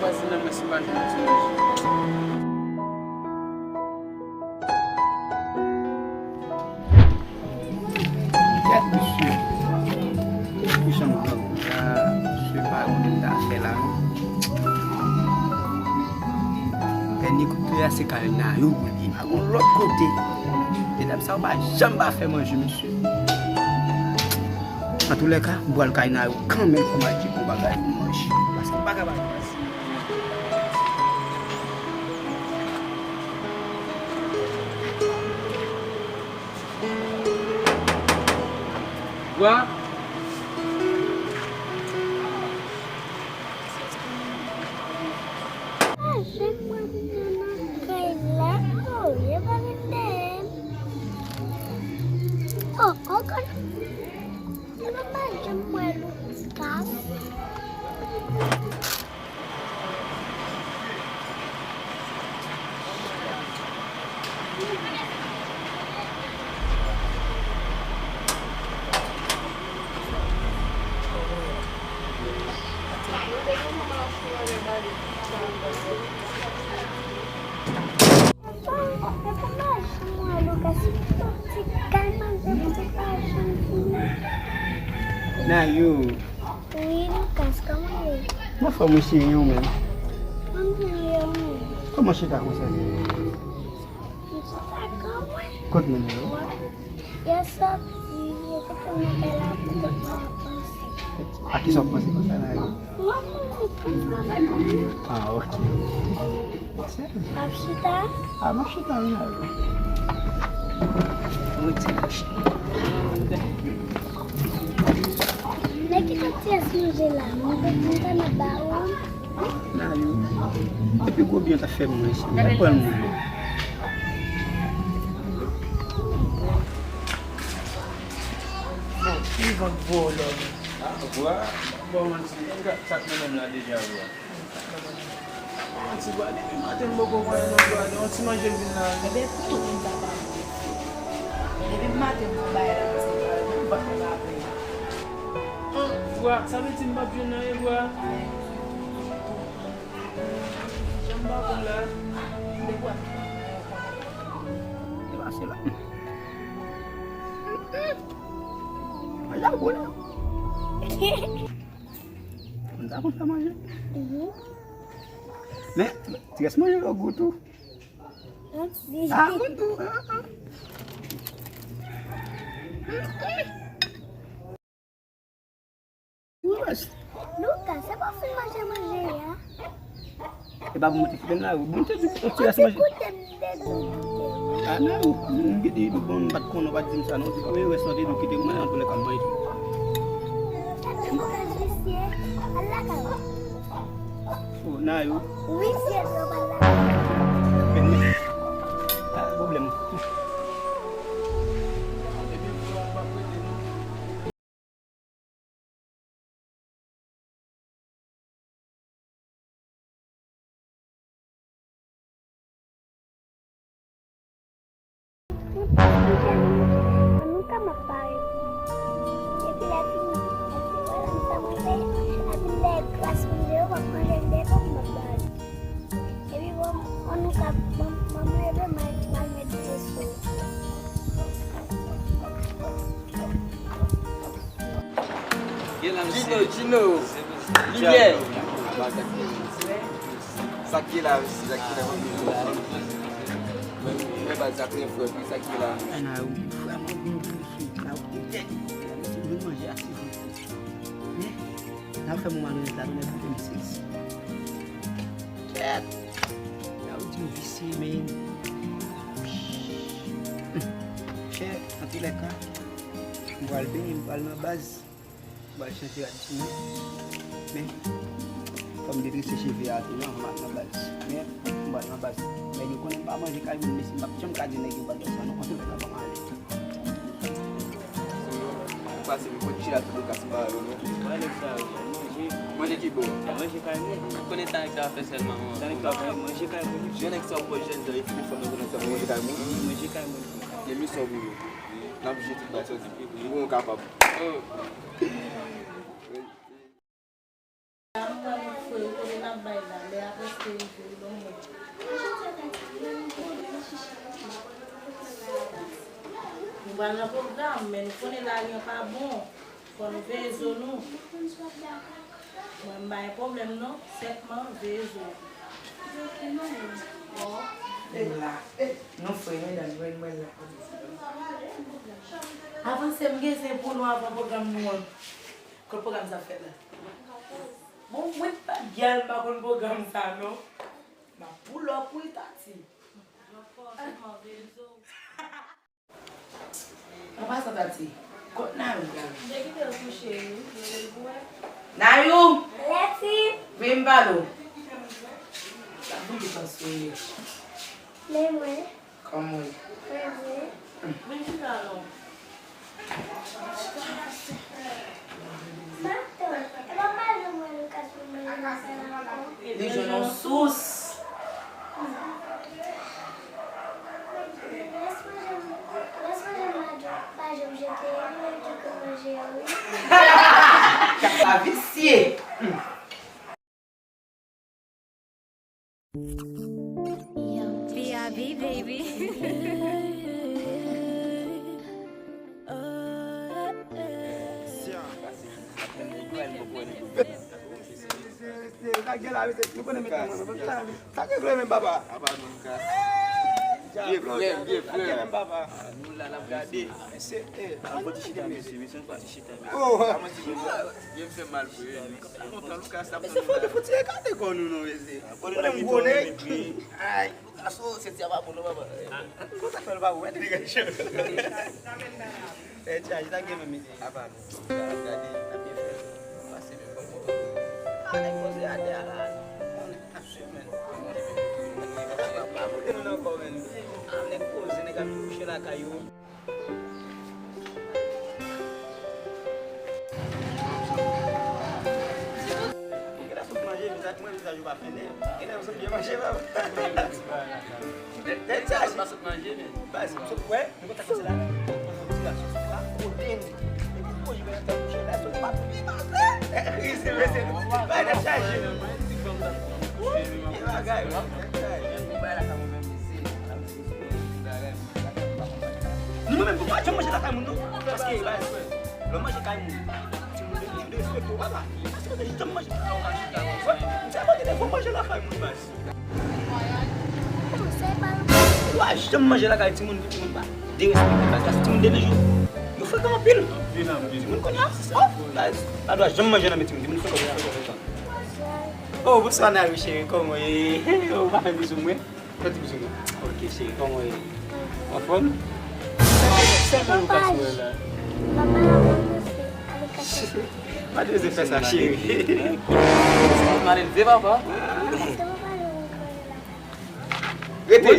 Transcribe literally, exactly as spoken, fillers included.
Vwazin nan, mwen, si m pa jwenn yon ti manje. Kèt, mesye. Mesye, m pran kounya, mesye, pa konn sa m ta fè la, non. Dènye kote a, se kay Nayou pou l ye. Pa gon lòt kote. Medam sa yo pa janm pa fè manje, mesye. Antoulèka, m pral kay Nayou kanmenm pou m al tcheke yon bagay pou m manje. Paske m pa ka pa pase. Wa. Ah, se mwen ki nan kay la. Oh, yo pa vin dèyè m. Oh, oh, kon, yo pa janm wè Loukas. Nayou. Wi, Loukas, kòman w ye? Mwen anfòm wi cheri, ou menm? Mwen byen, wi, ou menm? Kòman chita konsa? M chita kòman? Kot moun yo? Yo sòti, yo te fè m apèl la pou te fè panse. A kisa w panse konsa la? Mwen, mwen, mwen, mwen, mwen. Ah, ok. Ap chita? Ah, m ap chita, wi, la. Mwen di mwen chita. Men ki kantite manje la, mwen, mwen, mwen, mwen, ba ou. Nayou. Depi gwo byen ta fè mwen isi. Mwen pran mwen. Bon, ki vant vòlò. Ah, vwa. Bon, mwen di, sa k nan menm la deja, vwa. Yon ti bwa, depi maten m poko pran yon bwa, yon ti manje l vin la. Ebyen, tout moun ta pa. Depi maten m pran bagay la, m ti bwa, m pa konn apre. An, bwa, sa vle di m p ap jwenn anyen, bwa. Jan m pa konn la. M te bwa. E pase la. Manje a gou la. Moun sa konn fè manje. Mhm. Men, ti rès manje yo gou tou. Mèsi. Ah, moun tou. Ah, ah. Loukas, se pa w fin manje manje a? E pa pou mwen te kite m la, ou bon te di, ou ti rès manje. Ou te koute m, m te di w kite m. Ah, non, m kite w, bon, m pa t konnen, ou pa t di m sa, non, ou di, wi, rès manje, ou kite mwen, antoulèka, m manje. Gade m kòm visye, al lakay ou. Oh, Nayou. Visye, twòp, al lakay ou. Pa gen pwoblèm. Mwen pa konn jan nou, nou ka m ap pare. Epi lè fini, epi wè la m sa mwen fè, epi lè klas mwen yo, m ap manje m devan m ap pare. Epi bon, an nou ka, bon, bon, mwen leve, m al, m al met dlo sou. Gino, Gino, limyè. Sa k ye la, mesye, sa k ye la, mesye. Mwen ba sa premye fwa, wi, sa k ye la. Ana, wi, vrèman, wi, wi, wi, la, wi, tèt, wi, vin manje a ti jan. Men, n ap fè mwen malonèt la, nou nèt pou m sezi. Kèt! Gade w di m visye, men. Chè, antoulèka, m pral benyen, m pral nan baz. M pral chanje rad sou mwen. Men, fò m detrese cheve a tou, non, m al nan baz. Men, m pral nan baz. Nèg yo konnen m pa manje kay moun, mesye, m p ap janm ka di nèg yo pa fè sa, non. Antoulèka, ban m ale. Ou pase m konn chila tout ou ka se pa yo, non. Wè nèg sa yo, manje. Manje ki bon? Manje kay moun. Ou konnen sa nèg sa fè sèlman, non. Sa nèg sa fè manje kay moun. Jan nèg sa yo pran jèn jan yo fini fò nou konnen sa manje kay moun. Manje kay moun. Gen misyon pou yo. N ap jwe tout bat yo. Pou nou kapab. Oh. N ap pran yon fre, ou konnen n ap bay la. Nou pral nan pwogram, men nou konnen lari an pa bon. Fò nou veye zo nou. Mwen, m pa gen pwoblèm non, sèlman veye zo. Bon. M la. Nou fre, medam, jwenn mwen la. Avanse, m gen zen pou nou avan pwogram nou an. Kot pwogram sa fèt la? Bon, mwen pa gyal, m pa konn pwogram sa non. M ap pull up wi, Tati. An pasan, Tati, kot Nayou pral? M te kite l kouche wi, m rele l pou wè. Nayou! Lèti! Vin m pale w. Sa pou li panse w ye? Men mwen. Kòman w ye? Mwen byen. Vin chita non. Matant, e pa m pa jwenn mwen Lucas pou manje nan sal la ankò. Li jwenn yon sous. Rès manje m, rès manje m pa janm, pa janm jete, li menm ki konn manje yo wi. Sa visye. B I B, baby. Sa gen la, mesye, nou konnen met nan mwen, sa gen vle menm, papa. Vye frè m, vye frè m. Sa gen menm, papa. Nou la, n ap gade. Mesye, eh, an fò ti chita, mesye, mesye, an fò ti chita. Oh. Vye m fè mal pou yo. Sa lontan Lucas ap. Mesye, fò, fò ti ekate kò nou non, mesye. Konnen m gwo nèg. Ay, Lucas, oh, se ti a pa bon non, papa. Konsa fè l pa bon, mete nèg cho. Eh, ti a, chita gen menm, mesye. Apa nou. Gade, n ap byen fè. Pase menm kòm kòm. Ah, nèg poze atè a la. Pa pote nou nan kò, menm. Ah, nèg poze, nèg ap vin kouche lakay yo. Genlè sot manje, vizaj mwen, vizaj ou pa fennen. Genlè sot byen manje, pa. Tèt chaje. Baz, sot wè, nou konn sa k pase la. Ti gason sot la, kote nou. Epi manje nan tèt mouche la, sot pa pou byen pase. Wi, se vre, se vre. Bay tèt chaje. Wi, gen bagay, wi. Tèt chaje. Nou menm, nou pa janm manje lakay moun, non. Paske, baz, lè w manje kay moun, timoun yo derespekte w, papa. Paske w te janm manje. Wi, se bon, te fò manje lakay moun, baz. Ou pa janm manje lakay timoun, timoun pa derespekte, baz. Paske timoun de nos jours, yo frekan anpil. Timoun kounye a, oh, baz, pa dwe janm manje nan men timoun, timoun frekan, frekan, frekan. Oh, bonswa, Nayou, cheri, kòman w ye? Ou pa fè bizou mwen? Fè ti bizou mwen. Ok, cheri, kòman w ye? Anfòm? Sèlman Lucas mwen la. Pa te bezwen fè sa, cheri. Mal elve, papa. Rete.